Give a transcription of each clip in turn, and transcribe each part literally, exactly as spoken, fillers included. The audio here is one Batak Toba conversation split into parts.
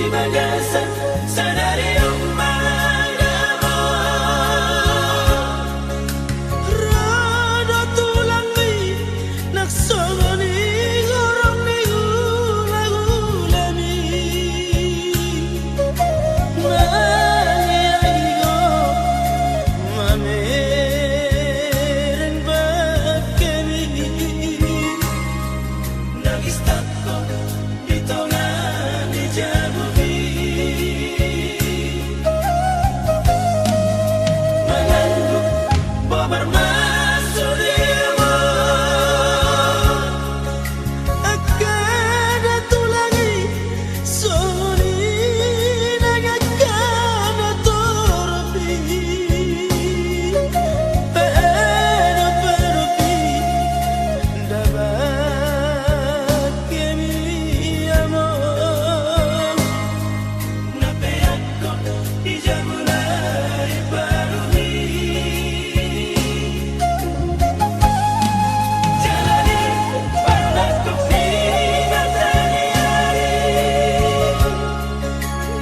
Bagasan sadari on manang na ro, ro do tulangmi nang songon i horong ni hulahulami. Mangiangi ho mamereng bangkemi. Nangis tangko di tonga ni jabumi. Mangandung bobar ma sude amang. Angka na tulang i songon i nang angka na torop i. Padopadopi nda bangkemi amang. Na peakko di jabu na i parumi. Jala di parnangkok ni mataniari.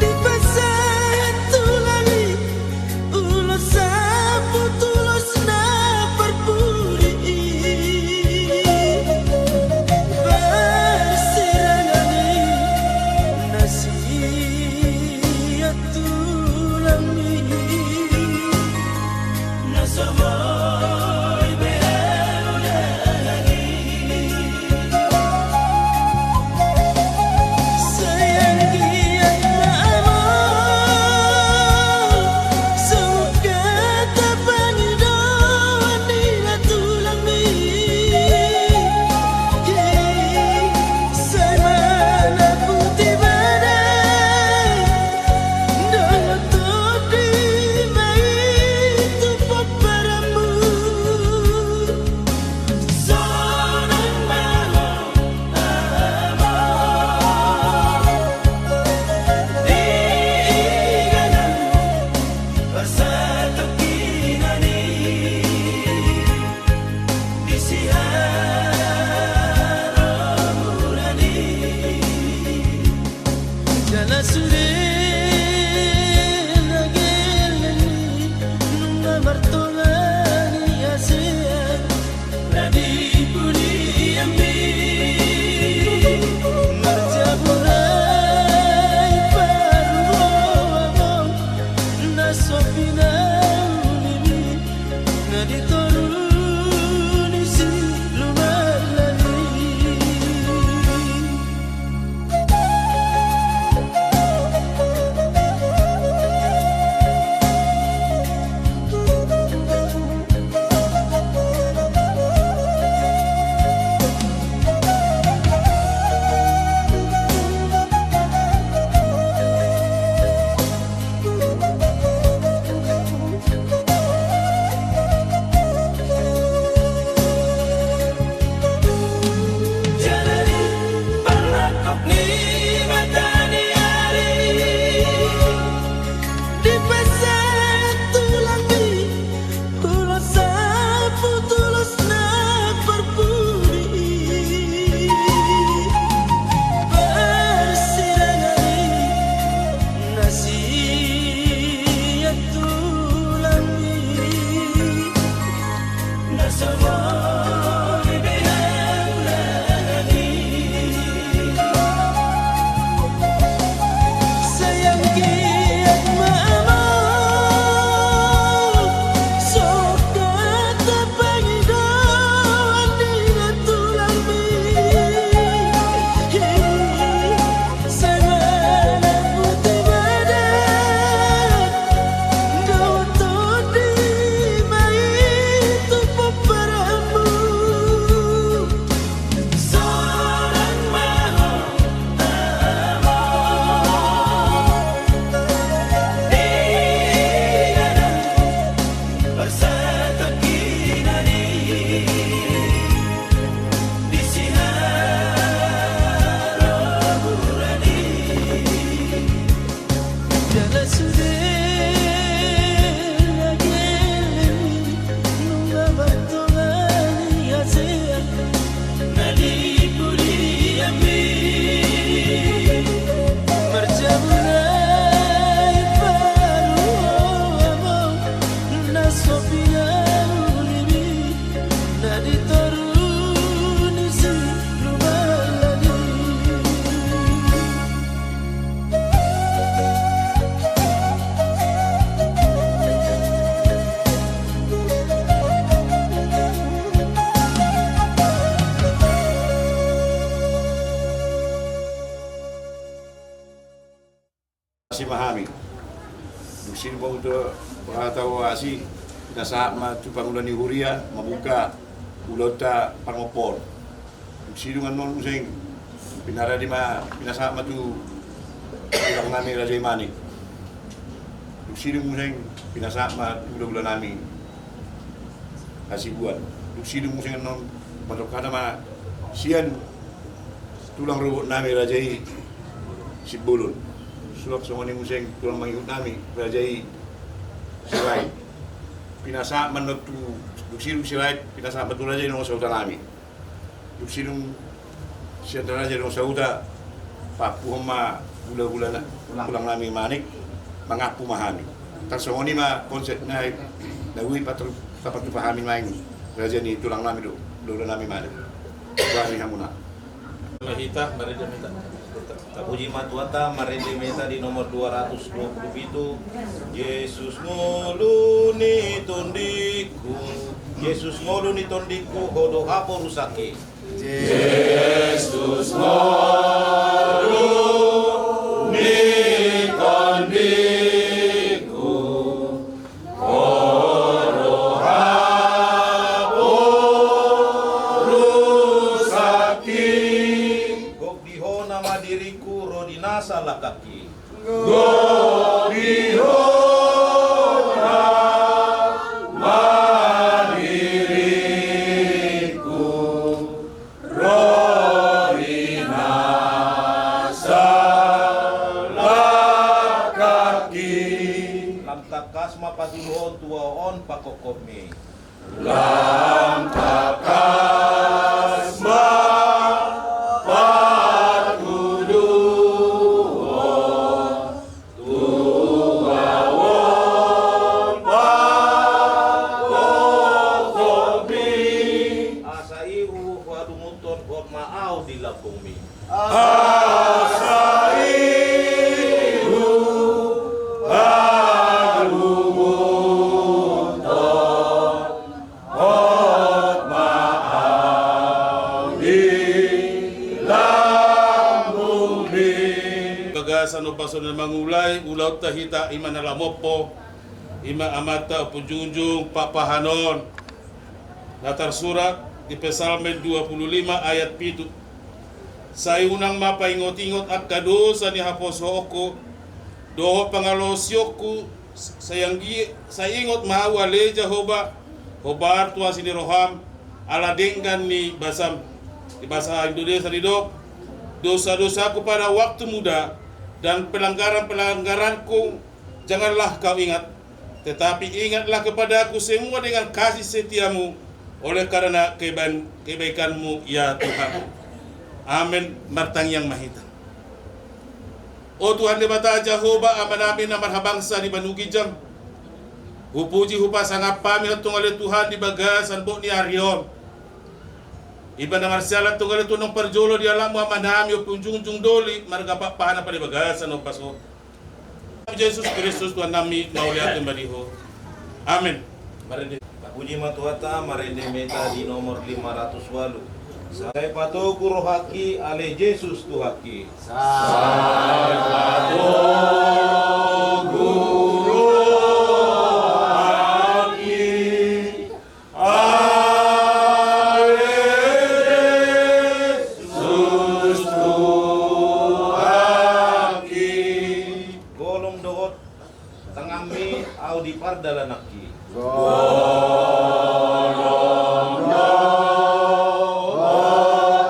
Dipasahat tulang i ulos samput ulos na parpudi i. Parsirangan i na sian tulangmi. Na so boi be ahu dangani. Sai anggiat ma amang, so mangkatai pangidoan ni na tulangmi. Sai manaputi badai dohot tondi ma i tu pomparanmu. Sonang ma ho amang di ingananmu, parsatongkinan i di siharomunan i. Jala sude na gelleng i nunga martonga ni hasean na di pudianmi. Marjabu na i paruhon amang na so pinaulimi na di toru ni siluman lali. Asi ma hami. Dung sidung pangula, pangula asi, pinasahat ma tu pangula ni huria mambuka ulaonta parngompoon. Dung sidung annon muse pinarade ma, pinasahat ma tu tulang nami Raja i Manik. Dung sidung muse pinasahat ma tu hulahula nami Hasibuan. Dung sidung muse annon mandok hata ma sian tulang rorobot nami Raja i Simbolon. Suang songon i muse tulang mangihut nami Raja i Sirait. Pinasahat ma annon tu, dung sidung Sirait pinasahat ma tu Raja i nang sahuta nami. Dung sidung sian Raja i nang sahuta, paampuhon ma hulahula na, tulang nami Manik, mangampu ma hami. Tarsongon i ma konsep nai, na boi patu, tapatupa hami main raja ni tulang nami do hulahula nami Manik. Bani hamuna. Hita marende ma hita. Tapuji ma Tuhanta, marende ma hita di nomor dua ratus dua puluh pitu. Jesus ngolu ni tondingku, Jesus ngolu ni tondingku, Ho do haporusangki. Jesus ngolu ni tondingku, Ho do haporusangki. Gok di Ho nama diringku, ro di na salangkangki. Gok di Ho nama diringku, ro di na salangkangki. Lam tangkas ma patuduhon tu ahu on pangkophonmi. Lam tangkas ma patuduhon tu ahu on pangkophonmi. Asa i huhadunguthon hot ma ahu di lambungmi. Asa i huhadunguthon hot ma ahu di lambungmi. Bagasan ombas on na mangulahon ulaonta hita, i ma na lamompo, i ma amanta ompung jungjung Pakpahan on. Na tarsurat di Psalmen dua puluh lima ayat pitu. Sai unang ma paingotingot angka dosa ni haposoonku dohot pangalaosionku, sai anggi-, sai ingot ma ahu ale Jahowa, hombar tu asi ni roham, ala denggan ni basam. Di bahasa Indonesia didok, dosa-dosaku pada waktu muda dan pelanggaran-pelanggaranku janganlah kau ingat, tetapi ingatlah kepadaku semua dengan kasih setiamu, oleh karena kebaikan-, kebaikanmu, ya Tuhan. Amen. Martangiang ma hita. O Tuhan Debata Jahowa, Amanami na marhabangsa di banua ginjang, hupuji hupasangap hami antong ale Tuhan di bagasan bot ni ari on. Ibana marsiala antong ale Tuhan naung parjolo di alamu Amanami ompung jungjung doli marga Pakpahan na pala di bagasan ombas on. Jesus Kristus Tuhannami, mauliate ma di Ho. Amen. Marende. Tapuji ma Tuhanta, marende ma hita di nomor lima ratus ualu. Sai patogu rohangki ale Jesus Tuhangki. Sai patogu rohangki ale Jesus Tuhangki. Golom dohot tanganmi ahu di pardalananki. Golom dohot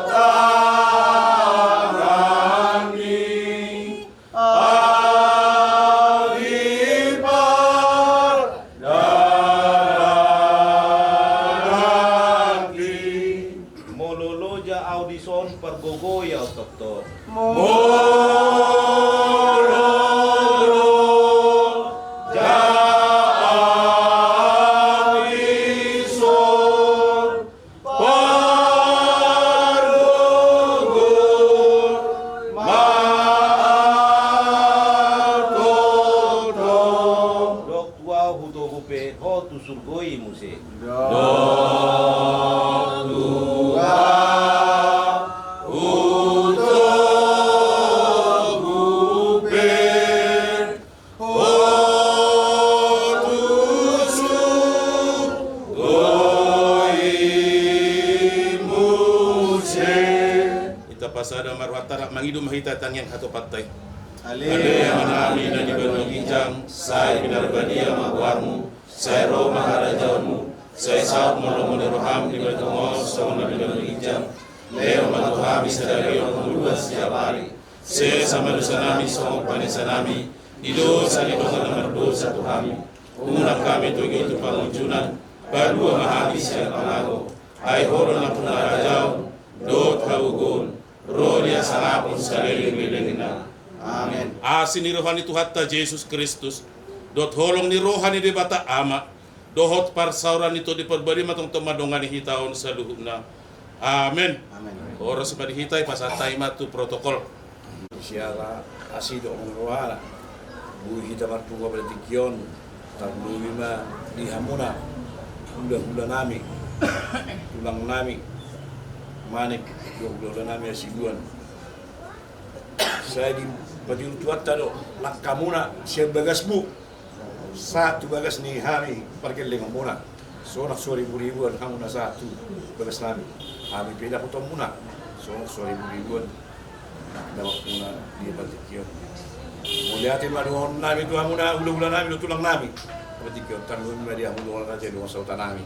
tanganmi ahu di pardalananki. Molo loja ahu dison, pargogoi ahu tongtong. Molo loja ahu dison, pargogoi ma ahu tongtong. Dok tu ahu, hutogu pe ho tu surgo i muse. Dok tu ahu, hutogu pe Tarap mangido ma hita tangiang hatopanta i. Ale Amanami na di banua ginjang, sai pinarbadia ma goarmu, sai ro ma harajaonmu, sai saut ma lomo ni roham di banua tonga on songon na di banua ginjang. Lehon ma tu hami sadari on ngolunami siapari. Sesa ma dosanami songon panesanami di dosa ni dongan na mardosa tu hami. Unang hami togihon tu pangunjunan, palua ma hami sian pangago. Ai ho do nampuna harajaon dohot hagogoon, ro di hasangapon saleleng ni lelengna. Amen. Asi ni roha ni Tuhanta Jesus Kristus, dohot holong ni roha ni Debata Ama, dohot parsaoran ni Tondi Parbadia ma tongtong mandongani hita on saluhutna. Amen. Amen. Horas ma di hita, ipasahat hami ma tu protokol. Siala asi dohot rohana, boi hita marpungu pada tingki on, tarlumobi ma di hamuna hulahulanami, tulangnami Manik, dohot hulahulanami Hasibuan. Sai dipatiru Tuhanta do langkamuna sian bagasmu sahat tu bagas ni hami pargellengonmuna. Sonang so riburibuan hamu na sahat tu bagasnami, hami pe dapotonmuna sonang so riburibuan na dapotonmuna di partingkian. Mauliate ma dohononnami tu hamuna hulahulanami dohot tulangnami partingkian, tarlumobi ma di hamu dongan raja i dongan sahutanami.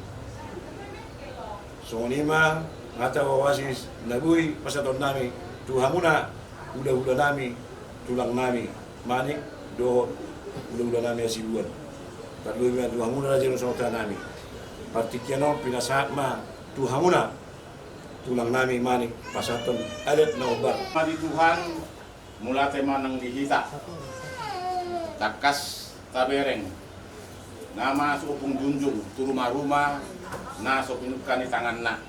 Songon i ma hata uasis na boi pasahatonnami tu hamuna hulahulanami, tulangnami Manik dohot hulahulanami Hasibuan. Tarlumobi ma tu hamuna raja i dongan sahutanami. Partingkian on pinasahat ma tu hamuna tulangnami Manik pasahathon adat na hombar. Mauliate ma di Tuhan, mauliate ma nang di hita. Tangkas tabereng nama so ompung junjung tu rumaruma na so pinungka ni tanganna.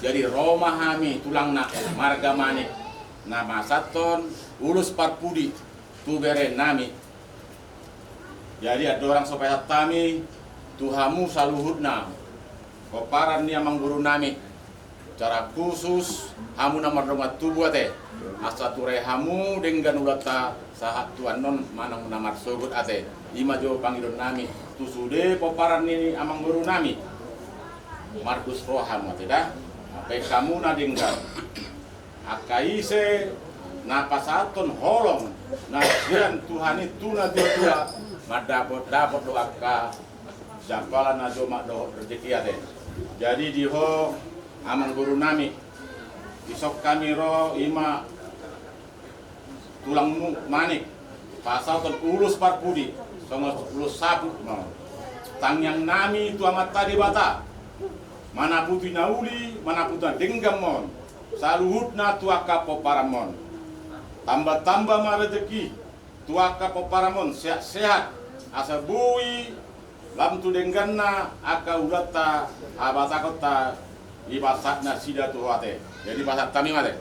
Jadi ro ma hami tulangna marga Manik na pasahathon ulos parpudi tu berenami. Jadi andorang so pasahat hami tu hamu saluhutna pomparan ni amangborunami, secara khusus hamu na mardongan tubu ate, asa ture hamu denggan ulaonta sahat tu annon manang na marsogot ate. I ma jo pangidoannami tu sude pomparan ni amangborunami. Mardos roha hamu ate da, baen hamu na denggan. Angka ise na pasahathon holong na sian Tuhan i tu natuatua, mandapotdapot do angka jampalan na jomak dohot rejeki ate. Jadi di ho amangborunami, dison hami ro i ma tulangmu Manik pasahathon ulos parpudi songon ulos saput ma on. Tangiangnami tu Amanta Debata, manaputi na uli, manaputi na denggan ma on saluhutna tu angka pomparanmon. Tambatamba ma rejeki tu angka pomparanmon, sehatsehat asa boi lam tu dengganna angka ulaonta habatahonta. Dipasahat nasida tu ho ate. Jadi pasahat hami ma ate.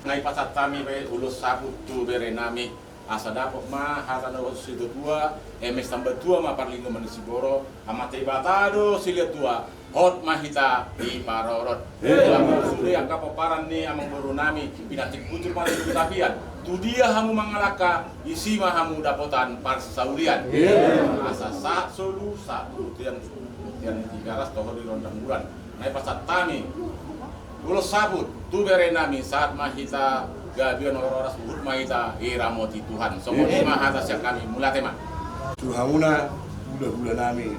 Nunga dipasahat hami be ulos saput tu berenami, asa dapot ma hata na dohot situatua, eme sitamba tua ma parlinggoman ni siborok, Amanta Debata do silehon tua, hot ma hita diparorot. Ia. Sude angka pomparan ni amangborunami, pinantik bujur ma tu tapian. Tu dia hamu mangalangka, disi ma hamu dapotan parsaulian. Ia. Asa sahat solu, sahat tu tian, tian Tigaras, toho di Rondang Bulan. Nunga dipasahat hami ulos saput tu berenami, sahat ma hita gabe on, horas huhut ma hita diramoti Tuhan. Songon i ma hata sian hami, mauliate ma. Tu hamuna hulahulanami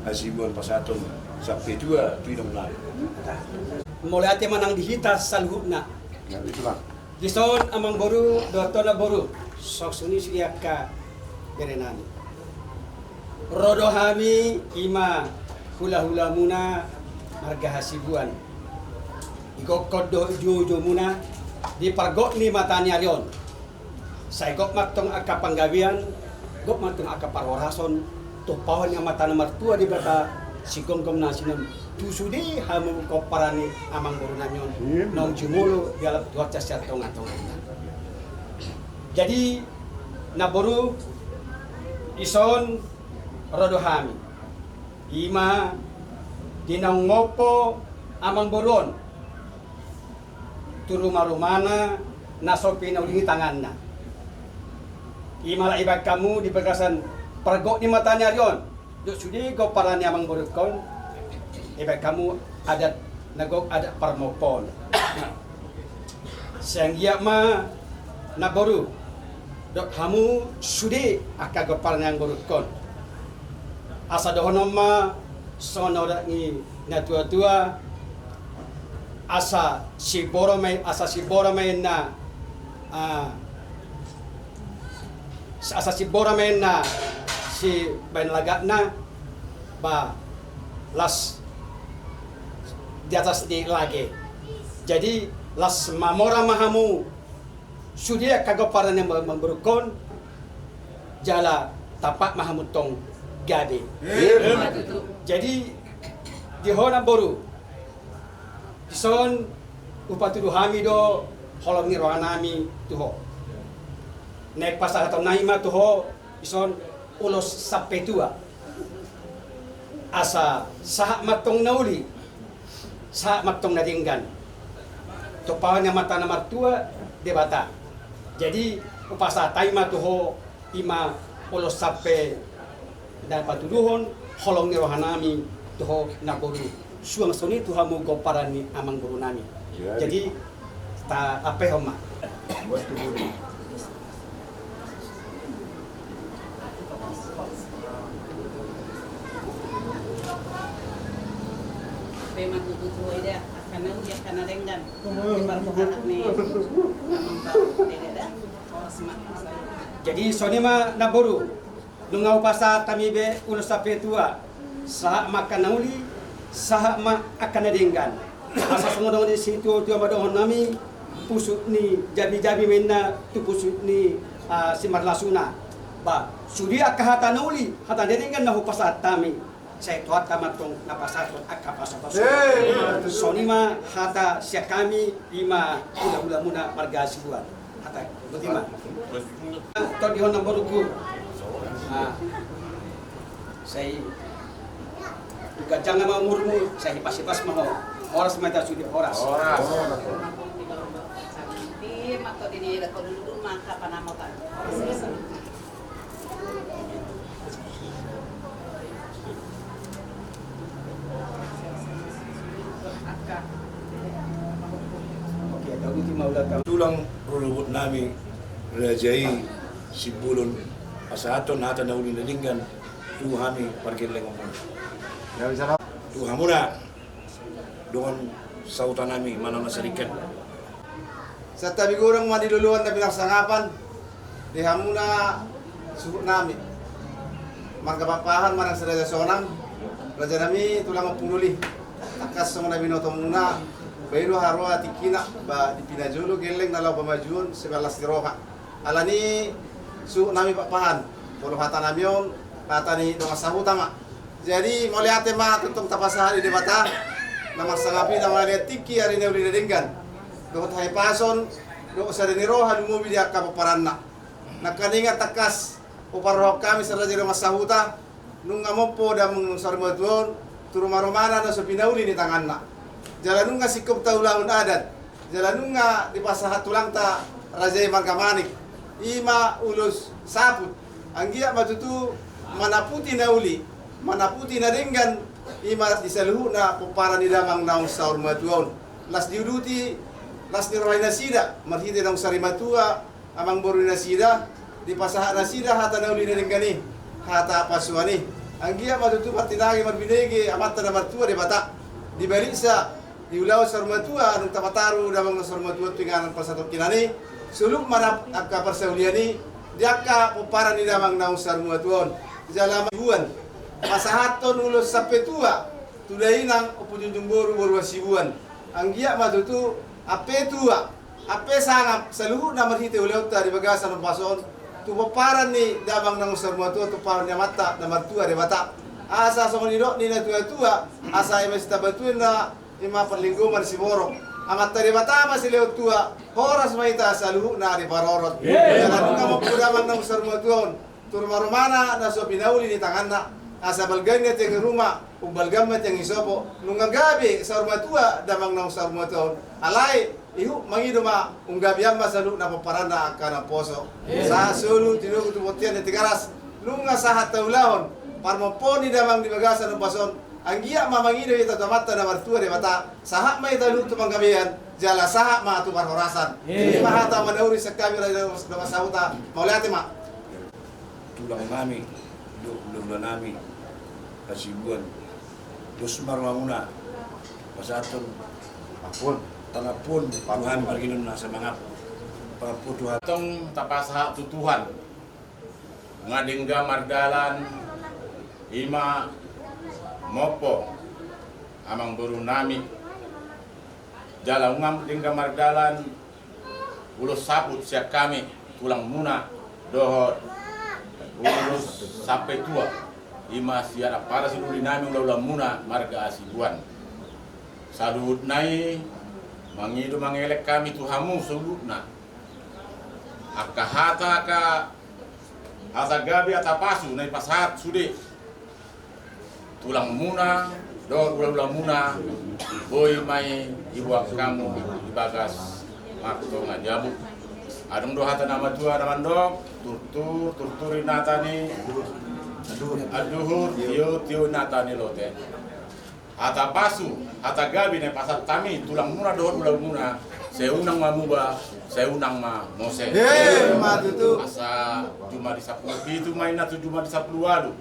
Hasibuan pasahathon sampe tua tu inongnami. Mauliate ma nang di hita saluhutna. Dison amangboru dohot tulang boru, songon i sude angka berenami. Ro do hami i ma hulahulamuna marga Hasibuan. Gokkon dohot joujou muna di pargok ni mata ni ari on. Sai gok mantong angka panggabean, gok mantong angka parhorason, tumpahon ni Amanta na martua Debata, sigomgom na sinuan tu sude hamu gomparan ni amangboru nami on, naung jumolo dialap tu atas sian tongatonga. Jadi, namboru, dison ro do hami. Ima di naung mompo amangboru on tu rumarumana na so pinauli ni tanganna. Ima laho ibaen hamu di bagasan pargok ni mata ni ari on dohot sude gomparan ni amangborungkon, ibaen hamu adat na gok, adat parmompoon. Sai anggiat ma namboru dohot hamu sude angka gomparan ni amangborungkon, asa dohonon ma songon na hudok ni na tuatua, asa simbora ma i, asa simbora ma i na, ah, asa simbora ma i na sibaen lagatna, ba las di atas ni lage. Jadi las mamora ma hamu sude angka gomparan ni amangborungkon, jala tampak ma hamu tong gabe. Jadi di ho namboru, dison hupatudu hami do holong ni rohanami tu ho. Naeng pasahaton nami ma tu ho dison ulos sampe tua, asa sahat mantong na uli, sahat mantong na denggan, tumpahon ni Amanta na martua Debata. Jadi hupasahat hami ma tu ho, ima ulos sampe na patuduhon holong ni rohanami tu ho namboru, suang songon i tu hamu gomparan ni amangborunami. Jadi taampehon ma. Pe ma tutu tu ho, ida, angka na uli, angka na denggan, di parboru anak ni amang, baru denggan da. Horas ma. Jadi songon i ma namboru, nunga hupasahat hami be ulos sampe tua, sahat ma angka na uli, sahat ma angka na denggan. Asa songon dongan ni situatua ma dohononnami, pusuk ni jamijami ma inna tu pusuk ni, ah, simarlasuna. Ba sude angka hata na uli, hata na denggan na hupasahat hami, sai Tuhanta ma tong na pasahathon angka pasupasu. Songon i ma hata sian hami, ima hulahulamuna marga Hasibuan. Hata, boti ma. Tondihon namborungku. Nah. Sai ganjang ma umurmu, sai hipas-hipas ma ho. Horas ma hita sude, horas. Horas. Tulang rorobot nami, raja i Simbolon, pasahathon hata na uli na denggan tu hami pargellengon muna. Tu hamuna dongan sahuta nami manang na sadenggan. Santabi godang ma di loloan na pinarsangapan di hamuna suhut nami. Marga Pakpahan manang si Raja Sonang, raja nami tulang Ompung Doli. Tangkas songon na binotomuna, baen do haroa tingkina, ba di pinajolo gelleng na laho pamajuon, sibaen las ni roha. Alani suhut nami Pakpahan, molo hata nami on, hata ni dongan sahuta ma. Jadi mauliate ma tongtong tapasahat di Debata na marsangap i, na mangalean tingki ari na uli na denggan, dohot hahipason, dohot sada ni roha lumobi di angka pomparanna. Nangkaningan tangkas huparrohahon hami sian raja dongan sahuta, nunga mompo damang saur matua on tu rumarumana na so pinauli ni tanganna. Jala nunga singkop taulahon adat, jala nunga dipasahat tulangta raja i marga Manik, ima ulos saput. Anggiat ma tutu manaputi na uli, manaputi na denggan, ima di saluhutna pomparan ni damang naung saur matua on. Las diuduti las ni roha ni nasida marhite naung sarimatua, amangboru ni nasida, dipasahat nasida hata na uli na denggan i, hata pasuan i. Anggiat ma tutu martinangi marbinege Amanta na martua Debata, dibaliksa di ulaon saur matua, dung tapataru damang na saur matua tu inganan parsatongkinan i, suluk ma rap angka parsaulian i di angka pomparan ni damang naung saur matua on. Jala ma Hasibuan, pasahathon ulos sampe tua tu dainang Ompu Junjung Boru, boru Hasibuan. Anggiat ma tutu ampe tua, ampe sangap saluhutna marhite ulaonta di bagasan ombas on tu pomparan ni damang naung saur matua, tu pomparan ni Amanta na martua Debata. Asa songon nidok ni natuatua, asa i ma sitambatua, i ma parlinggoman siborok. Amanta Debata ma silehon tua, horas ma hita saluhutna diparorot. Jala nunga mompo damang naung saur matua on tu ruma-rumana na so pinauli ni tanganna, asa balga ni tiang ni ruma, umbalga ma tiang ni sopo. Nunga gabe saur matua damang naung saur matua on, alai ihut mangido ma, umgabe ma saluhutna pomparanna angka na poso. Sahat solu tinogu tu bontean ni Tigaras, nunga sahat taulahon parmompoon ni damang di bagasan ombas on. Anggiat ma mangido hita tu Amanta na martua Debata, sahat ma hita luhut tu panggabean, jala sahat ma tu parhorasan. I ma hata manauri sian hami raja na marsahuta, mauliate ma. Tulang nami dohot hulahula nami hasibuan, dos ma rohamuna pasahathon pangampuon tu hami, parginon na samangampun, pangampuon tu hami. Tong tapasahat tu Tuhan. Nunga denggan mardalan, i ma mompo amangboru nami. Jala nunga denggan mardalan ulos saput sian hami tulangmuna dohot ulos sampe tua, i ma sian ampara sidurinami hulahula muna marga Hasibuan. Saluhutna i mangido mangelek hami tu hamu saluhutna. Angka hata, angka hata gabe, hata pasu na dipasahat sude tulangmuna dohot hulahulamuna, boi ma i diboan hamu di bagas martonga jabu. Adong do hata ni natuatua na mandok: Turtur, turtur, inanta ni anduhur, tio, tio, inanta ni lote. Hata pasu, hata gabe na dipasahat hami tulangmuna dohot hulahulamuna, sai unang ma muba, sai unang ma mose. Emma tutu. Asa jumadi sampulu pitu ma inna tu jumadi sampulu ualu,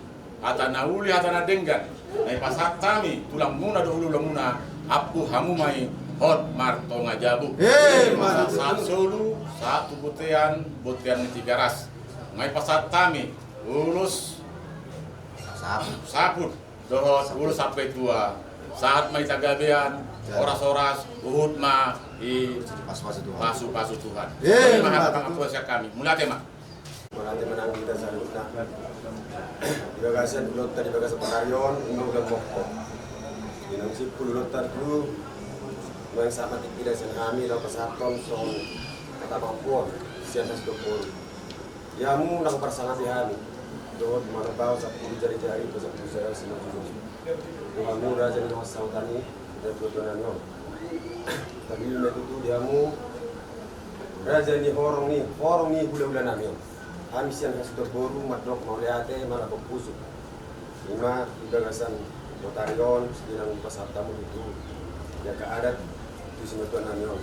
hata na uli, hata na denggan na dipasahat hami tulangmuna dohot hulahulamuna, ampu hamu ma i hot martonga jabu. Emma tutu. Asa sahat solu, sahat tu bontean, bontean ni Tigaras, nunga dipasahat hami ulos saput dohot ulos sampe tua. Sahat ma hita gabean, horas-horas, huhut ma dipasupasu Tuhan. Emma tutu. Ima hata pangampuon sian hami. Mauliate ma. Mauliate ma nang hita saluhutna. Di bagasan ulaonta di bagasan parari on, ima ulaon mompo. Di na uli simpul ulaonta tu, nunga sahat ma tingkina sian hami laho pasahathon songon hata pangampuon sian hasuhuton boru. Di hamu na huparsangapi hami dohot manambahon sampulu jari-jari tu sampulu sada simanjujung. Tu hamu raja ni dongan sahuta ni natuatua nami on. Tarlumobi ma tutu di hamu raja ni horong ni, horong ni hulahula nami on. Hami sian hasuhuton boru mandok mauliate manambahon pusuk. Ima di bagasan botari on, sude nang dipasahat hamu tutu di angka adat tu simatua nami on.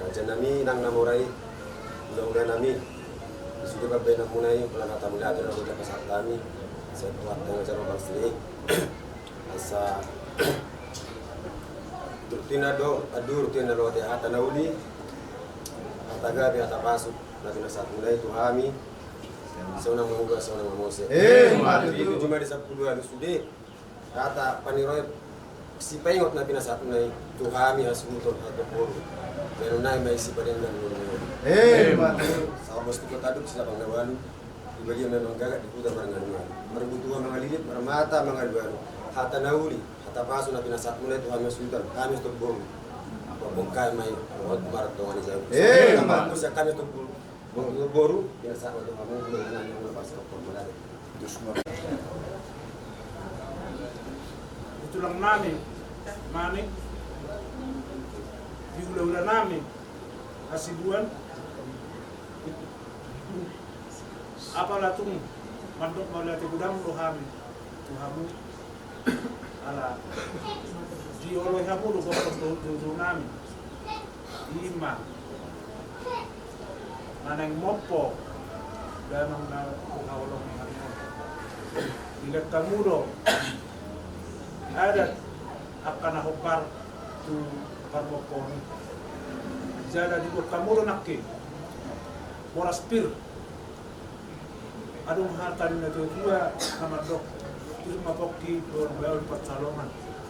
Raja nami nang na mora i, hulahula nami, sude pambahenan muna i, holan hata mauliate na boi dipasahat hami sian Tuhanta na jalo marsi i. Asa turtina do, anduhur, turtina do hata na uli, hata gabe, hata pasu na pinasahat muna i tu hami, sai unang ma muba, sai unang ma mose. Emma tutu. Di jumadi sampulu ualu sude hata paniroi sipaingot na pinasahat muna i tu hami hasuhuton, hasuhuton boru. Bahenon nami ma i sipadenggan ni ngolu. Emma tutu. Saur matua tu kota, duk sisapang na ualu, di bagian na manggagat, di huta marngalualu. Marbutua mangalilip, marmata mangalualu. Hata na uli, hata pasu na pinasahat muna i tu hami hasuhuton, hami hasuhuton boru, boi ma i hot martonga ni jabu. Emma tutu. Hami hasuhuton boru. Boru, boru, pinasahat ma tu hamu, boru, nang na mula pas ke pon, mula deh. Terus mula. Di tulang nami, nami, di hulahula nami Hasibuan, apala tung mandok mauliate godang do hami tu hamu. Ala dioloi hamu do gokhon dohot joujou nami. Ima na naeng mompo damang na huhaholongi hami on. Dilehon hamu do adat angka na hombar tu parmompoon i. Jala dibuat hamu do nangkin boras pir. Adong hata ni natuatua na mandok: Pir ma pongki, pir ma ulaon pansalongan,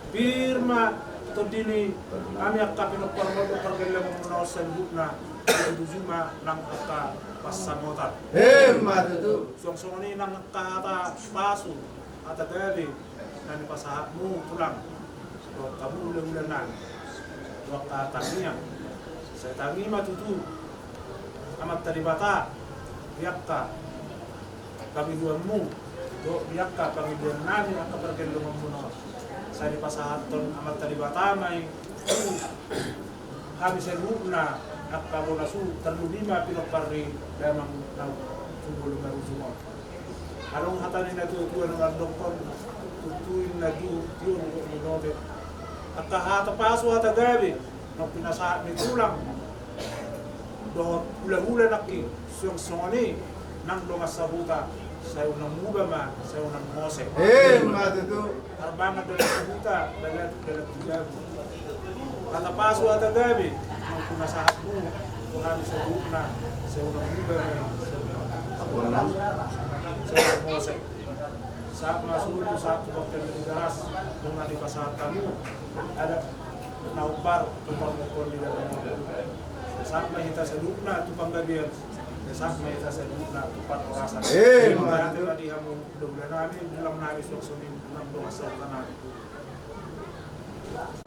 pir ma Tondimi, hami angka pinompar muna, pargellengon muna on saluhutna, tutu ma nang angka pansamotan. Emma tutu. Suang songon i nang angka hata pasu, hata gabe na nipasahatmu tulang, dohot hamu hulahula nami, dohot angka tangiang. Sai tangi ma tutu Amanta Debata di angka pangidoanmu, dohot di angka pangidoan nami angka pargellengon muna on. Sai dipasahathon Amanta Debata ma i tu hami saluhutna angka bona suhut, tarlumobi ma pinompar ni damang na tu bolon na ujung on. Adong hata ni natuatua na mandokkon, tutu inna juhut, tiur dohot minobet. Angka hata pasu, hata gabe naung pinasahat ni tulang dohot hulahula nangkin, suang songon i nang dongan sahuta, sai unang muba ma, sai unang mose. Emma tutu. Harbangan dalan tu huta, dalan, dalan tu jabu. Hata pasu, hata gabe naung pinasahatmu tu hami saluhutna, sai unang muba ma, sai unang mose. Sahat ma solu, sahat tu bangkeng ni garas, nunga dipasahat hamu adat na hombar tu parmukon ni damang on. Sahat ma hita saluhutna tu panggabean, sahat ma hita saluhutna tu parhorasan. Emma tutu. Mauliate ma di hamu hulahula nami, tulang nami, suang songon i nang dongan sahuta nami.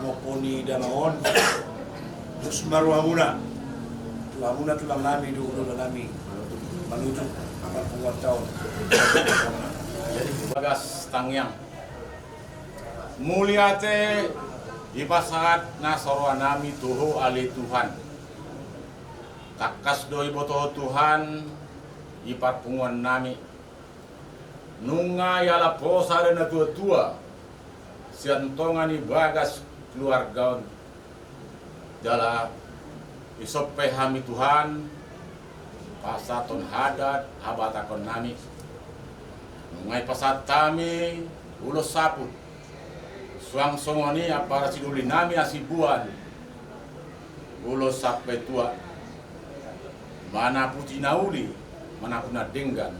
Parmukon ni damang on, tus ma rohamuna tu hamuna tulang nami dohot hulahula nami, manuju parpunguanta on. Bagas tangiang. Mauliate dipasahat na so roha nami tu Ho ale Tuhan. Tangkas do diboto Ho Tuhan di parpunguan nami. Nunga dialap Ho sada natuatua sian tonga ni bagas keluarga on. Jala dison pe hami Tuhan pasahathon hadat habatahon nami. Nunga dipasahat hami ulos saput, suang songon i ampara sidoli nami Hasibuan, ulos sampe tua, manaputi na uli, manaputi na denggan.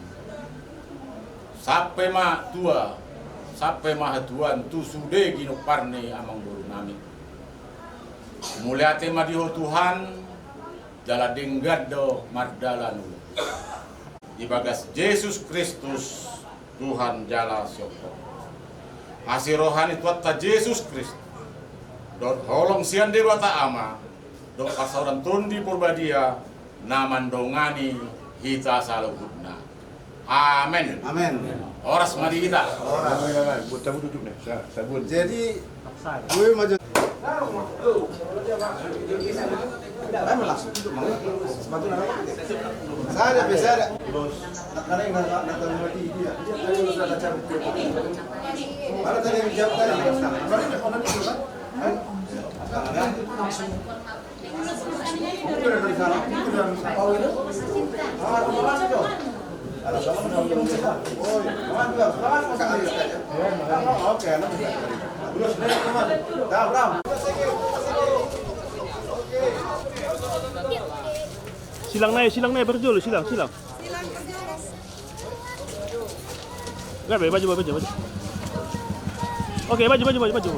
Sampe ma tua, sampe ma hatuan tu sude ginompar ni amangboru nami. Mauliate ma di Ho Tuhan, jala denggan do mardalan ulu. Di bagas Jesus Kristus, Tuhan jala siompu. Asi roha ni Tuhanta Jesus Kristus, dohot holong sian Debata Ama, dohot parsaoran Tondi Porbadia, na mandongani hita saluhutna. Amen. Amen. Horas ma di hita. Horas. Amen, amen. Buat tabu duduk nih. Sa-, sabun. Jadi, gue maju. Ayo, langsung duduk, Mang. Sepatu na. Sada, be, sada. Karena yang nggak, nggak tahu mati dia. Dia tadi udah ada cabut. Mana tadi yang jawab tadi? Mana itu, kan? Ayo. Langsung. Silang na, silang na, parjolo, silang, silang. Gabe, maju, maju, maju. Oke, maju, maju, maju, maju.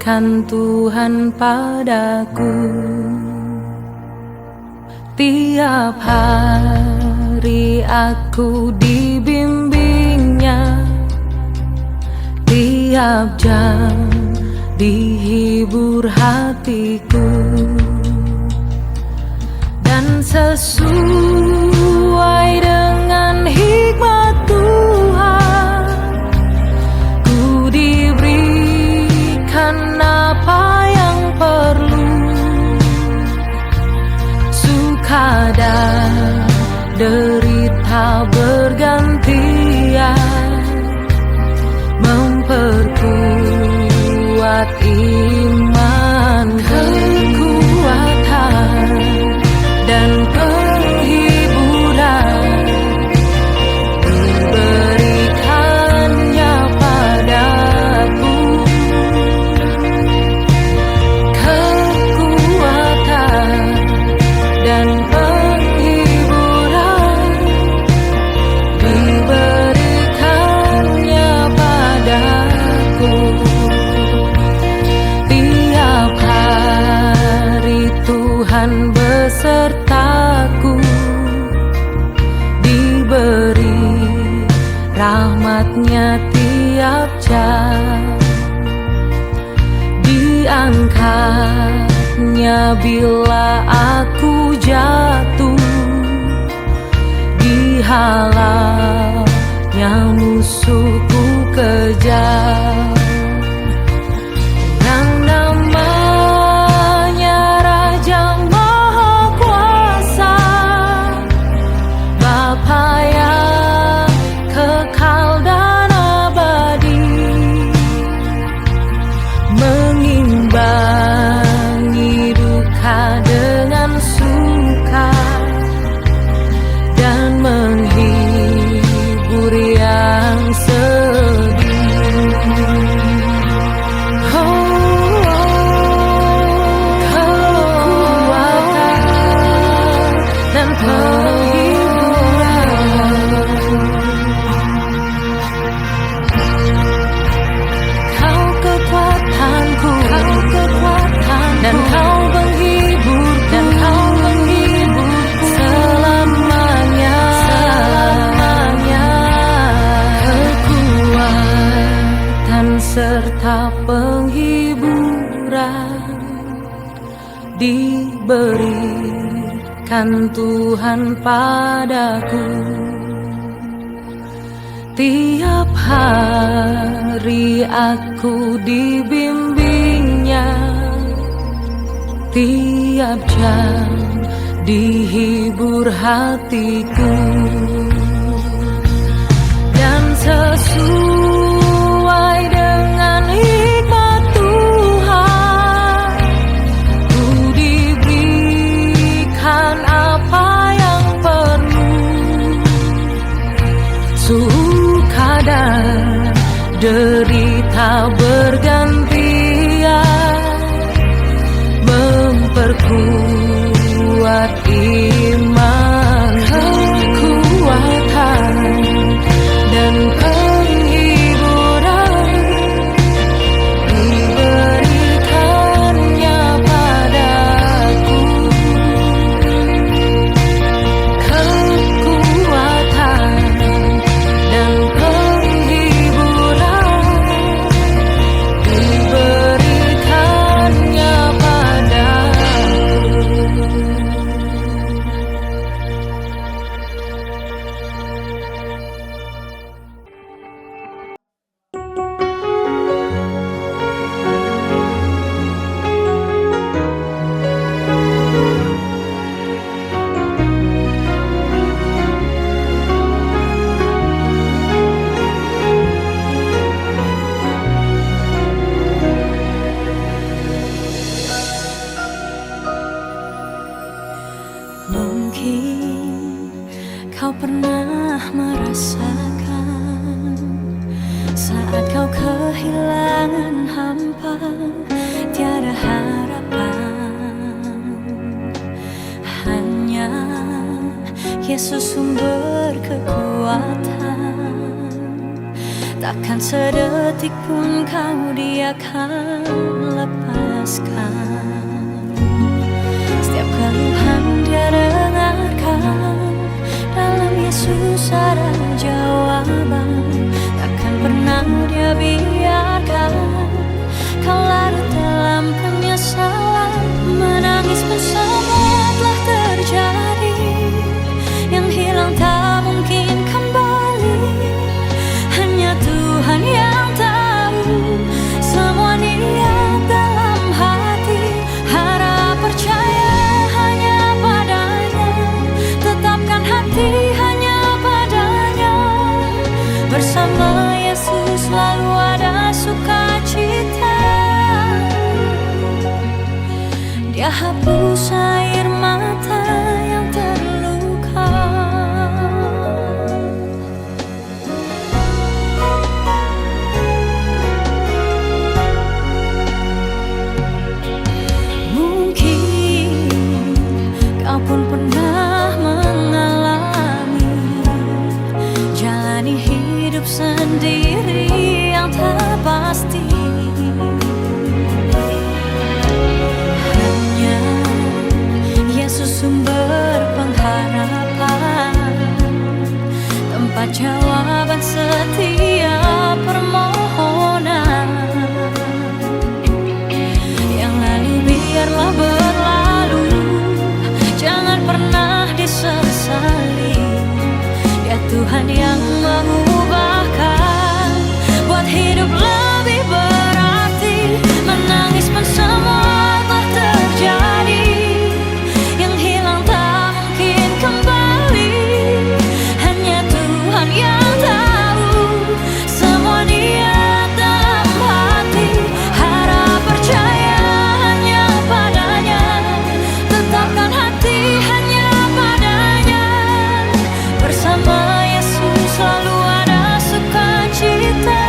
Kan Tuhan padaku. Tiap hari aku dibimbing-Nya, tiap jam dihibur hatiku. Dan sesuai dengan hikmat Tuhan, ku diberikan apa yang perlu. Suka dan derita bergantian, memperkuat iman, kekuatan, dan penghiburan diberikan-Nya padaku. Kekuatan dan penghiburan diberikan-Nya padaku. Tiap hari Tuhan besertaku, diberi rahmat-Nya tiap jam. Diangkat-Nya bila aku jatuh, dihalap-Nya musuhku kejam. Yang namanya Raja Mahakuasa, Bapa yang kekal dan abadi, mengimbangi duka dengan suka, dan menghibur yang sedih. Oh, oh, kekuatan dan penghiburan. Kau kekuatanku, Kau kekuatanku, dan Kau penghiburku, dan Kau penghiburku selamanya, selamanya. Kekuatan serta penghiburan diberikan Tuhan padaku. Tiap hari aku dibimbing-Nya, tiap jam dihibur hatiku. Dan sesuai dengan hikmat Tuhan, ku diberikan apa yang perlu. Suka dan derita bergantian, memperkuat iman, kekuatan, dan penghiburan diberikan-Nya padaku. Kekuatan dan penghiburan diberikan-Nya padaku. Mungkin kau pernah merasakan saat kau kehilangan hampa, tiada harapan. Hanya Yesus sumber kekuatan. Takkan sedetik pun kau diakan Setiap keluhan Dia dengarkan, dalam Yesus ada jawaban. Takkan pernah Dia biarkan kau larut dalam penyesalan. Menangis pun semua telah terjadi, yang hilang tak mungkin kembali. Hanya Tuhan yang tahu semua niat dalam hati. Harap percaya hanya pada-Nya, tetapkan hati hanya pada-Nya. Bersama Yesus selalu ada sukacita. Dia hapus air mata yang terluka. Mungkin kau pun pernah mengalami, jalani hidup sendiri yang tak pasti. Hanya Yesus sumber pengharapan, tempat jawaban setiap permohonan. Yang lalu biarlah berlalu, jangan pernah disesali. Dia Tuhan yang mengubahkan, buat hidup lebih berarti. Menangis pun semua telah terjadi, yang hilang tak mungkin kembali. Hanya Tuhan yang tahu semua niat dalam hati. Harap percaya hanya pada-Nya, tetapkan hati hanya pada-Nya. Bersama Yesus selalu ada sukacita.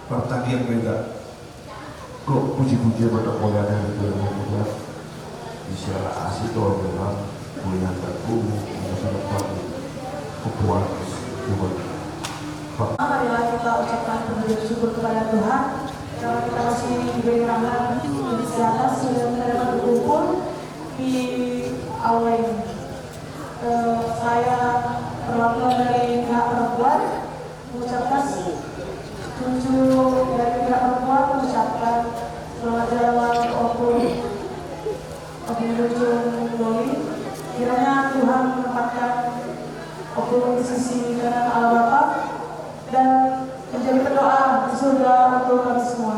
Partangiangan ma hita. Gok puji-pujian ma hita, muliakan Tuhan, muliakan. Di siala asi Tuhan, muliakan Tuhan, muliakan Tuhan. Marilah kita ucapkan puji syukur kepada Tuhan. Karena kita masih diberi rahmat di atas, sehingga kita dapat berkumpul di aula ini. Eh, saya perwakilan dari pihak perempuan mengucapkan, cucu dari pihak perempuan mengucapkan selamat jalan untuk Ompung, Ompung Ujung Doli. Kiranya Tuhan menempatkan Ompung di sisi kanan Allah Bapa dan menjadi pendoa di surga untuk kami semua.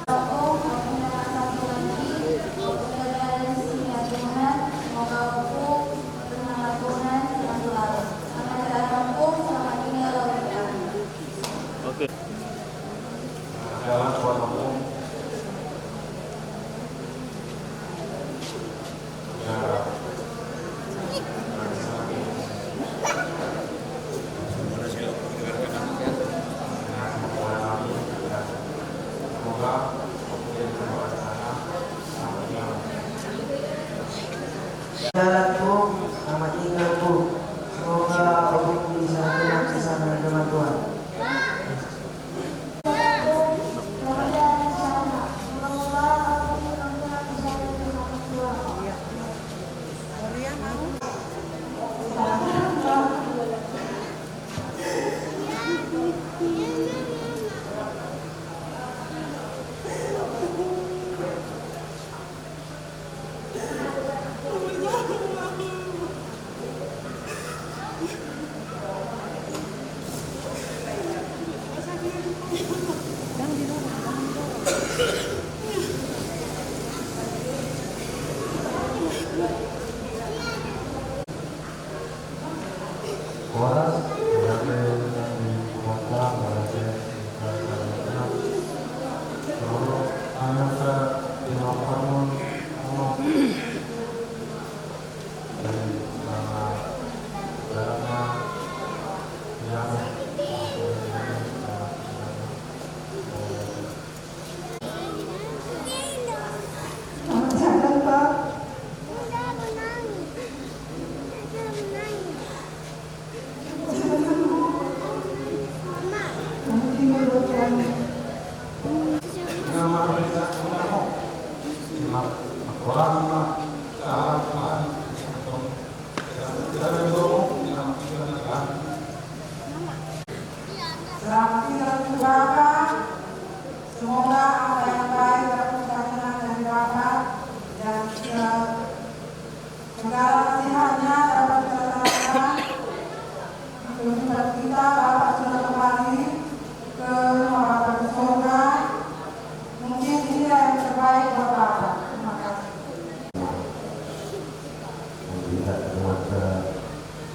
Ompung, Ompung dengan santunan i, Ompung dengan sini ya Tuhan, semoga Ompung dengan santunan dengan selalu. Sama dengan Ompung, sama ini ya Ompung. Oke. Jalan, Bung, selamat tinggal, Bung. Semoga Bung bisa tenang di sana dengan Tuhan. Semoga Bung bisa tenang. Semoga Bung Orang ma, salam Tuhan. Selamat tinggal, Tuhan. Selamat tinggal, Bapak. Semoga apa yang baik dapat kita kenang dari Bapak dan, eh, segala nasihatnya dapat kita terapkan. Kehidupan kita, Bapak sudah kembali ke rumah Bapak di surga. Mungkin inilah yang terbaik buat Bapak. Terima kasih. Melihat keluarga,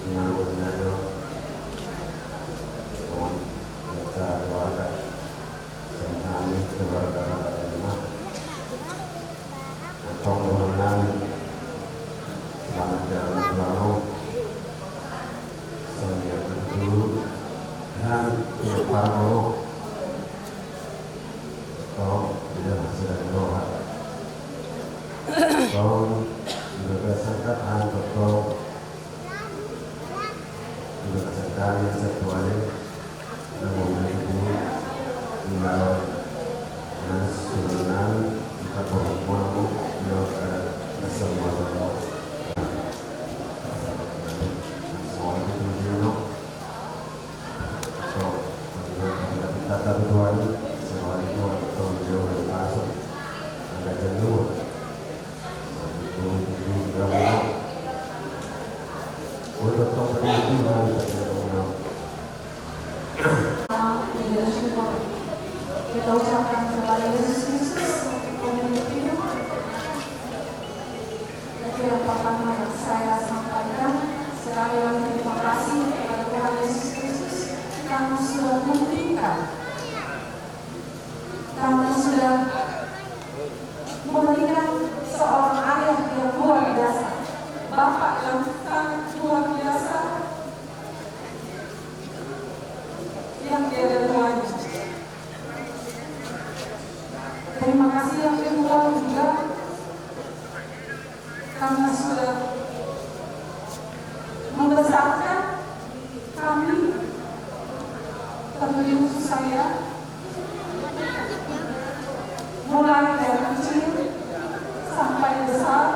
keluarga, keluarga, keluarga. Selamat jalan, selamat jalan. Selamat jalan. Selamat jalan. Tong, tidak sudah doa. Tong, tidak sangkat, tong. Terima kasih kami satuan. Namun itu melawan nasunan kita perempuan melawan kesempatan. Soal itu dulu. So, kita satuan, soal itu atau jauh dari masuk. Ada jenuh. Puji syukur kita ucapkan kepada Yesus Kristus untuk pemimpin hidup. Itu yang pertama yang saya sampaikan. Sekali lagi terima kasih kepada Tuhan Yesus Kristus karena sudah memberikan Karena sudah memberikan seorang ayah yang luar biasa, bapak yang sangat luar biasa, yang tiada duanya. Terima kasih yang kedua juga karena sudah membesarkan kami, terlebih khusus saya, mulai dari kecil sampai besar.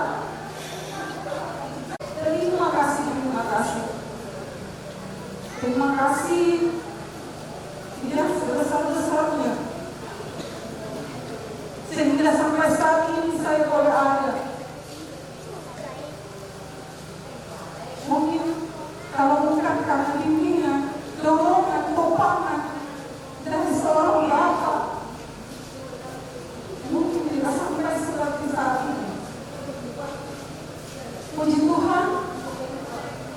Terima kasih, terima kasih. Terima kasih yang sebesar-besarnya. Sehingga sampai saat ini saya boleh ada. Mungkin kalau bukan karena bimbingan, dorongan, topangan dari seorang bapak, mungkin tidak sampai seperti saat ini. Puji Tuhan,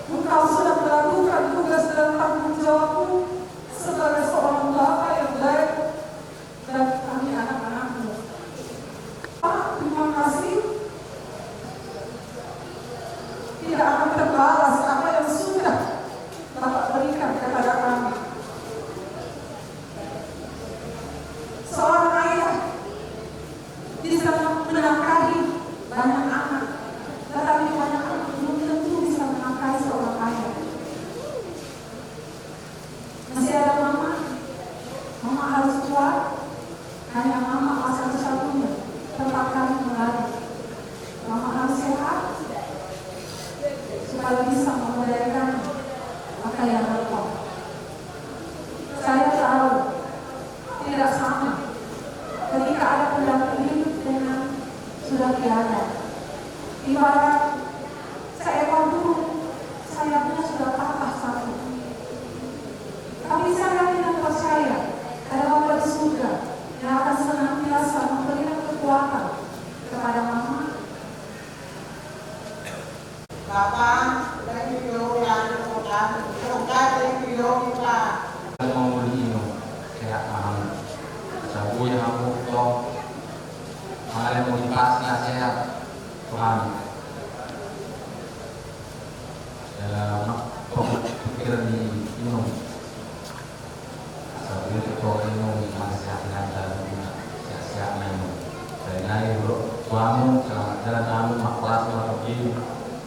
engkau sudah melakukan tugas dan tanggung jawabmu sebagai seorang bapak yang baik. Dan kami anak-anakmu. Pak, terima kasih. Tidak akan terbalas apa yang sudah Bapak berikan kepada kami. Seorang ayah bisa menafkahi banyak anak, tetapi banyak anak belum tentu bisa menafkahi seorang ayah. Masih ada mama. Mama harus kuat. Hanya mama satu-satunya tempat kami mengadu. Mama harus sehat supaya bisa memeradaan apa yang lupa. Saya tahu tidak sama ketika ada pendamping hidup dengan sudah tiada. Ibarat seekor burung, sayapnya sudah patah satu. Tapi saya yakin dan percaya ada Bapa di surga yang akan senantiasa memberikan kekuatan kepada mama. Bapa, dari video yang Tuhan, terungkap dari video kita. Mau muli inum, sehat ma hamu. Sabui hamu tong, mangale muli pas na sehat, Tuhan. Dalam pemikiran di inum. Sabui tong inum, mangale sehat na dalam, sehat-sehat na inum. Dari nai, bro, suamu, selamat jalan namu, makasih, makasih.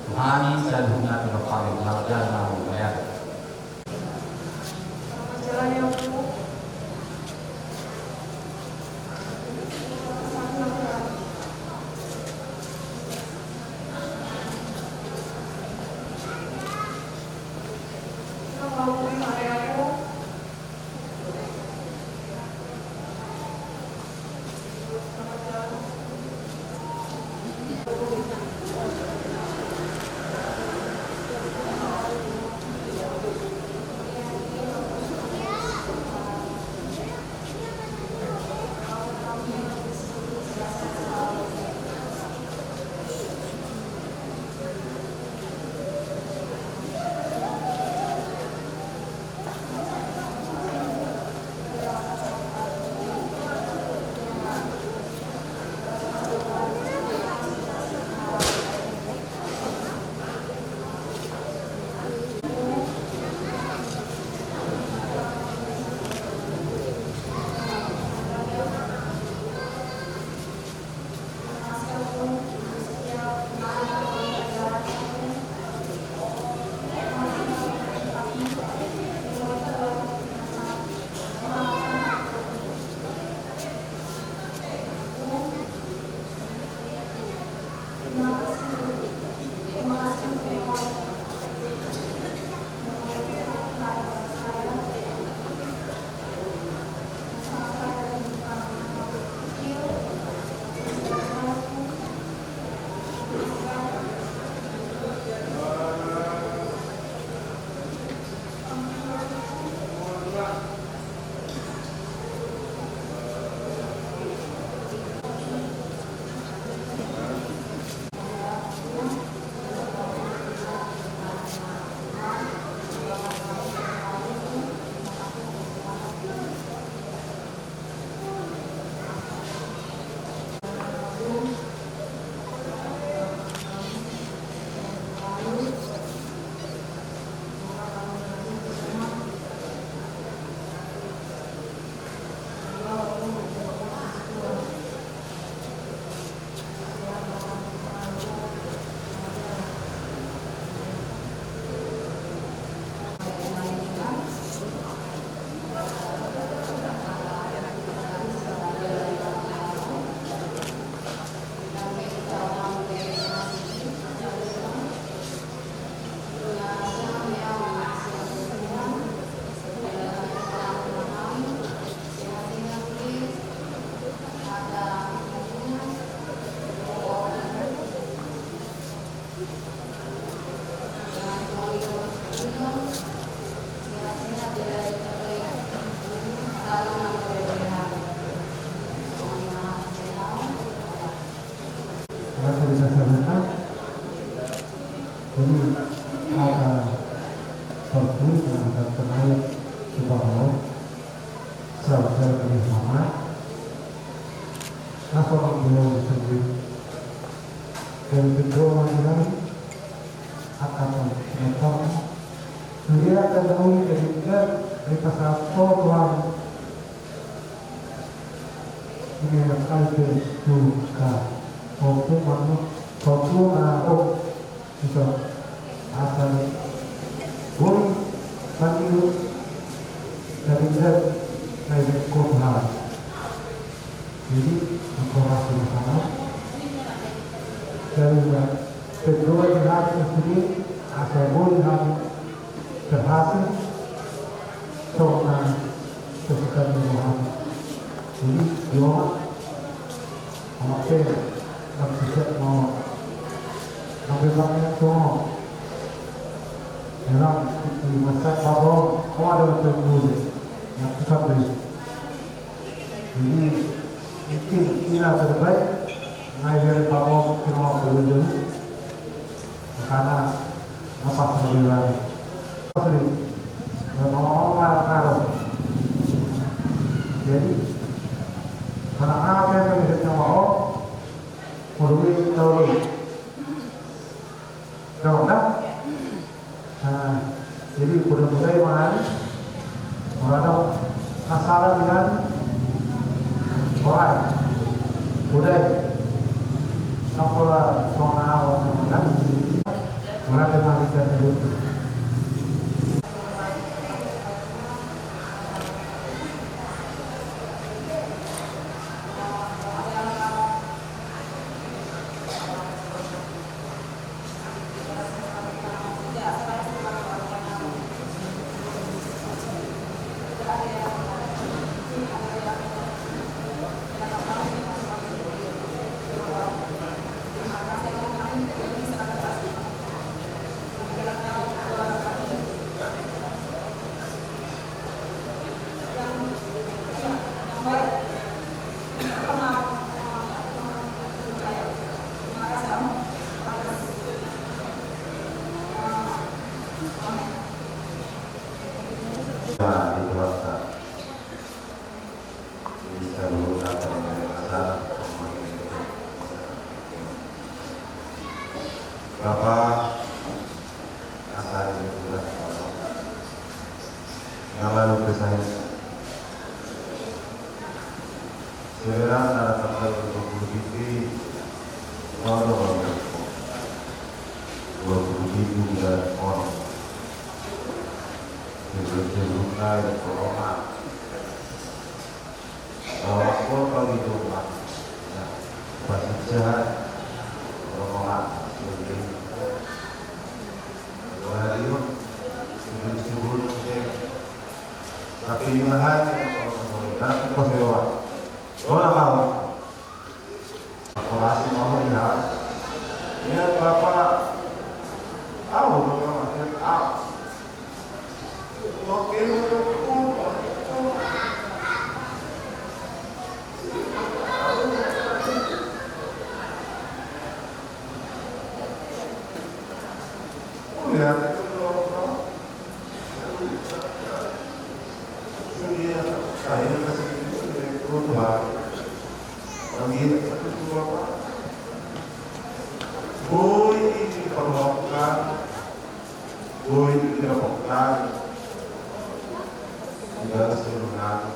Tuhan, saluhutna, Tuhan, selamat jalan namu, ya. Selamat jalan ya, Bu. Maka di dasarnya, jadi, ada perlu dengan terkait kepada saudara Muhammad, asal beliau sendiri. Dan kedua, akan menyatakan dia akan menjadi dari pasal Tuhan. Ini yang kaitan juga untuk manu-, untuk manu-, bisa asal boi manu dari dan dari kota. Jadi, aku rasa masalah dari kedua di hati sendiri asal boi hati berhasil. Songon na kesukaan Tuhan. Jadi, yo, amak pe, amak pe, mau, amak pe, mau, ya, di masa apa, mau ada waktu dulu, yang susah dulu. Jadi, mungkin inilah terbaik, ngai dari Pak Om, kita mau dulu. Makana, apa sebenarnya? Asli. Ngomong-ngomong, marah-marah. Jadi, karena apa yang bisa sama Om, kalau duit, kalau duit. Kalau enggak, nah, jadi udah mulai, Bang Ari. Kalau ada masalah dengan orang, udah. Sampai lah, soal orang, kan? Orang yang masih tertutup. Bapa, asal di sudah. Nama lu kesan. Sebenarnya ada tanggal dua puluh tujuh, kalau dua puluh tujuh bulan Maret. Sebelum-sebelumnya ada corona. Kalau aku, kalau di rumah, ya, pasti sehat. Kalau orang, seperti itu. Kalau hari itu, sebelum-sebelum, tapi di mana, kalau orang, orang, orang, orang, orang, Orasi mau lihat. Ya, Bapak. Tahu, Bapak, Mas. Tahu. Oke, oke, oke. Oh, ya. Boi diperlukan, boi diperlukan. Tinggal sebenarnya.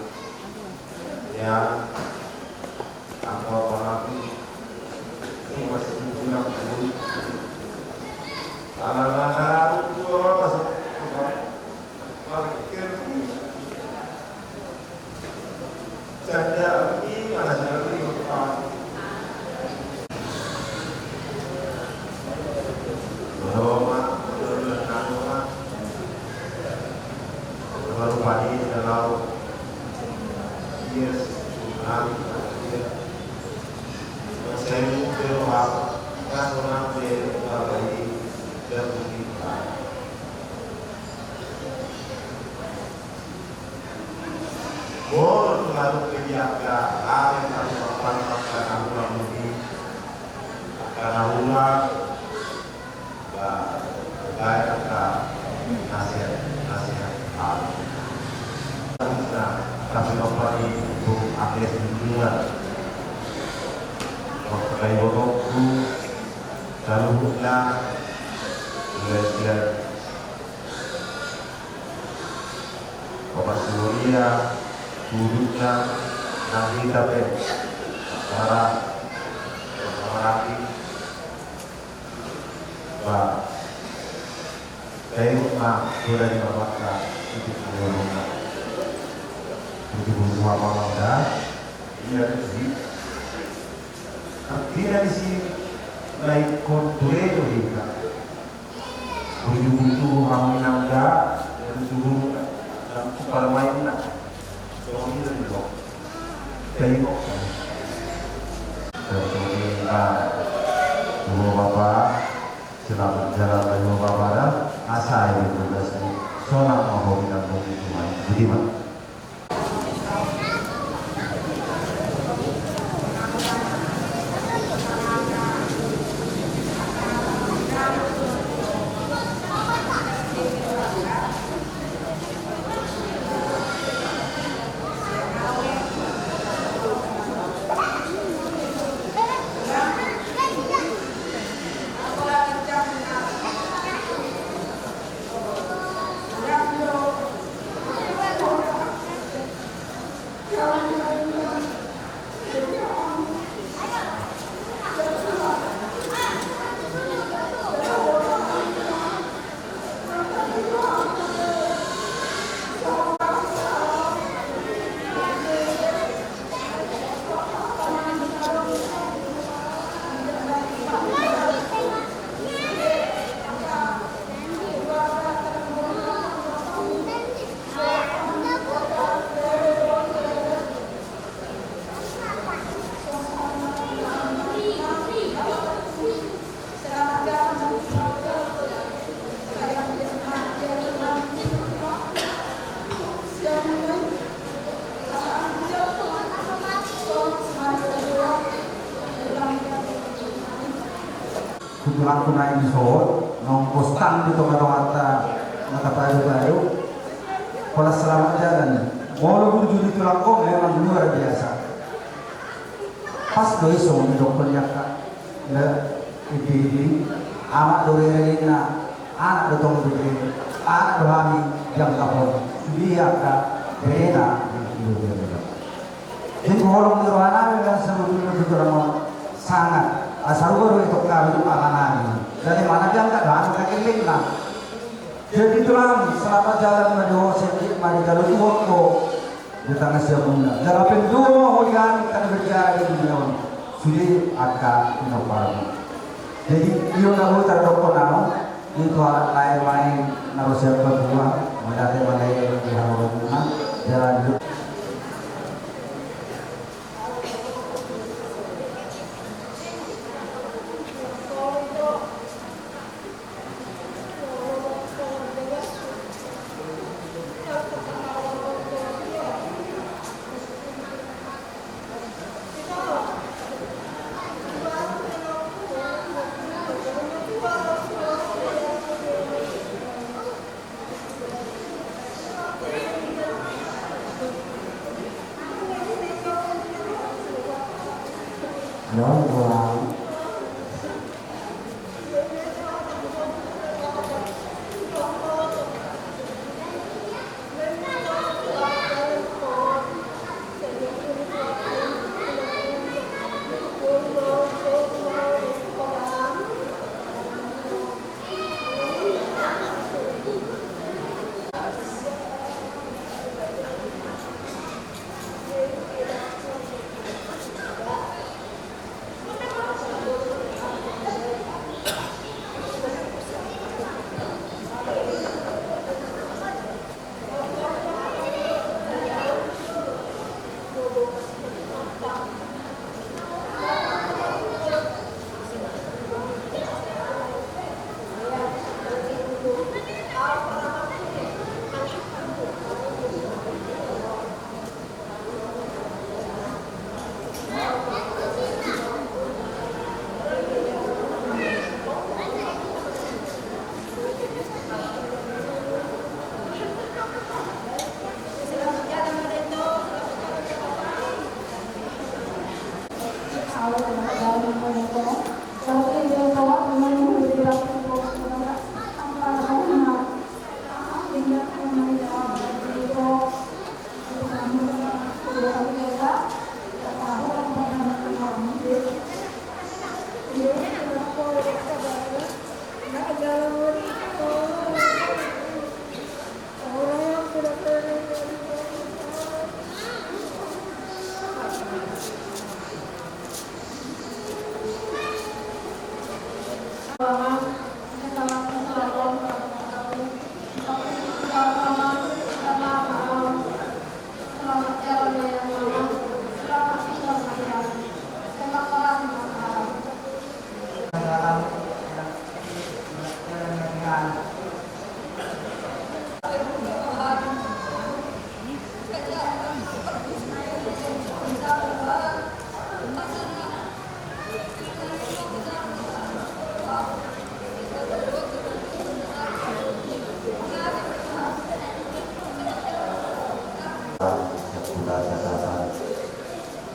Ya. Apa-apa lagi. Ini masih kurang dulu. Anak-anak, dua orang. Parkir. Canda, ini mana canda ini, Pak? Roma, Roma, Roma. Baru pagi, kalau yes, nanti, ya. Saya mau ke rumah, kan orang dia, apa ini, dia begini. Karena rumah, ba, baik angka nasihat, nasihat. Nah, tapi bapak ini, Bung Agnes Bendungan. Waktu kayu botongku, lalu na, mulai siap. Bapak Surya, duduknya, nanti kita pe, para, para lagi, ba, kayu ma, sudah di bapak, itu kayu rumah. Itu rumah apa, udah? Iya, itu sih. Tapi dari si, naik kontur itu, Ika. Burju-burju hamu inang da, burju-burju, dan tu parmainna. Songon i do. Tengok. Terus, ah, dua bapak, selamat jalan dua bapak da, asa ini tugasmu. Sonang ma ho inang bung itu, Tuhan. Budi, Pak. Tu tulangku na i, sohot, naung konstan di tonga-tonganta, na tapadu-padu. Holan selamat jalan. Molo burju di tulangku memang luar biasa. Pas do i songon i dohonon ni angka. Nda, ibe-ibe, amak do rere ninna, anak do tong bere, anak do hami, jangkahon, sude angka berena, ibe-ibe. Jadi holong ni rohanami kan sebetulna tujuan on sangat, asa ruba do i tong hami tu amanami. Jadi mana jangka do hami kakellengna. Jadi tulang, selamat jalan ma di ho, selamat ma di jalo Tuhan ho. Di tangan siamunna. Jala pendua ma ho di hami kan berjalan di dunia on. Sude angka inomparan. Jadi, i do na boi tardokkon au, i tu halak lae ma i na ro sian Papua, mauliate ma lae di hamu rohana, jala di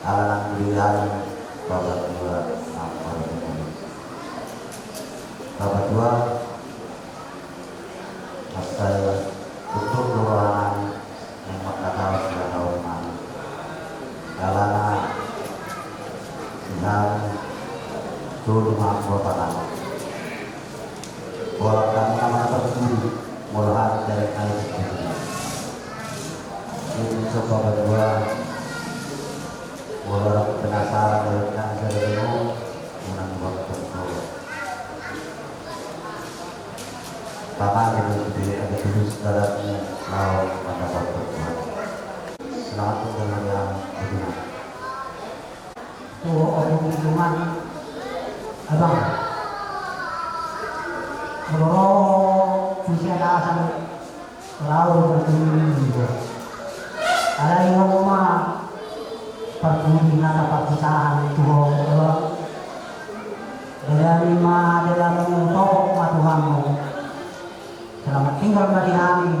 Ala nang dirian Bapak Tua, Bapak Tua, mansai tutup rohanami, yang mengatakan sudah tahu mana. Alana Tuhan, tuduh mampu apa nama. Bola kamu nama apa tuduh, bola hati dari kayu. Ini coba berdua, bola penasaran dari kayu dari lu, menang waktu. Paman, di, di, ada tulis dalam mau mendapat pertemuan. Selamat tinggal, yang berguna. Tu opo, Abang. Molo ro tusi ada asal. Laho bertemu. Alai on ma parpudi nata parpisahan tu ho. Dalanan ma, dalanan ma, topot ma tu hamu. Selamat tinggal ma di hami.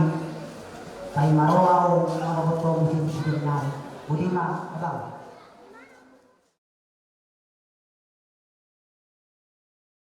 Paima ro ahu manogot ho musim sipir nai. Boti ma, Abang.